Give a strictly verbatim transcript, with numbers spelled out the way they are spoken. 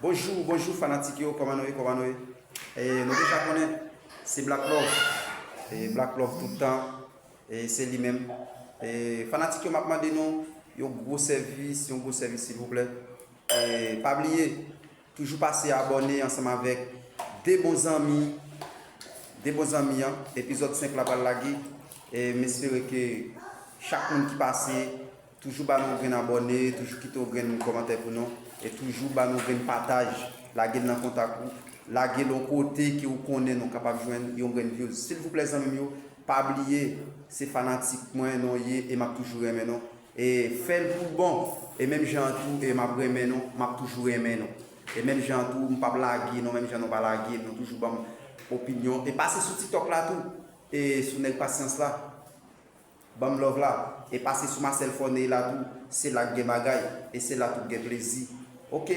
Bonjou, bonjou fanatik yo, kòman nou ye, kòman nou ye? E, nou deja konnen, se Black Love. E, Black Love tout tan. E, se li menm. E, fanatik yo, m ap mande nou yon gwo sèvis, yon gwo sèvis silvouplè. E, pa bliye, toujou pase abòne ansanm avèk de bon zanmi, de bon zanmi an. Epizòd senk la pral lage. E, m espere ke chak moun ki pase, toujou ba nou yon grenn abòne, toujou kite yon grenn kòmantè pou nou, e toujou ba nou yon grenn pataj, lage l nan kontak ou, lage l yon kote ke ou konnen nou kapab jwenn yon grenn views. Silvouplè zanmi m yo, pa bliye, se fanatik mwen nou ye e m ap toujou renmen nou. E fè l pou bon, e menm jan an tou, e m ap renmen nou, m ap toujou renmen nou. E menm jan an tou, m p ap lage nou, menm jan nou pa lage m, nou toujou ban m opinyon. E pase sou TikTok la tou, e sou Nèg Pasyans la. Ban m love la. E pase sou Marcel Forney la tou. Se la k gen bagay. E se la tou k gen plezi. Ok.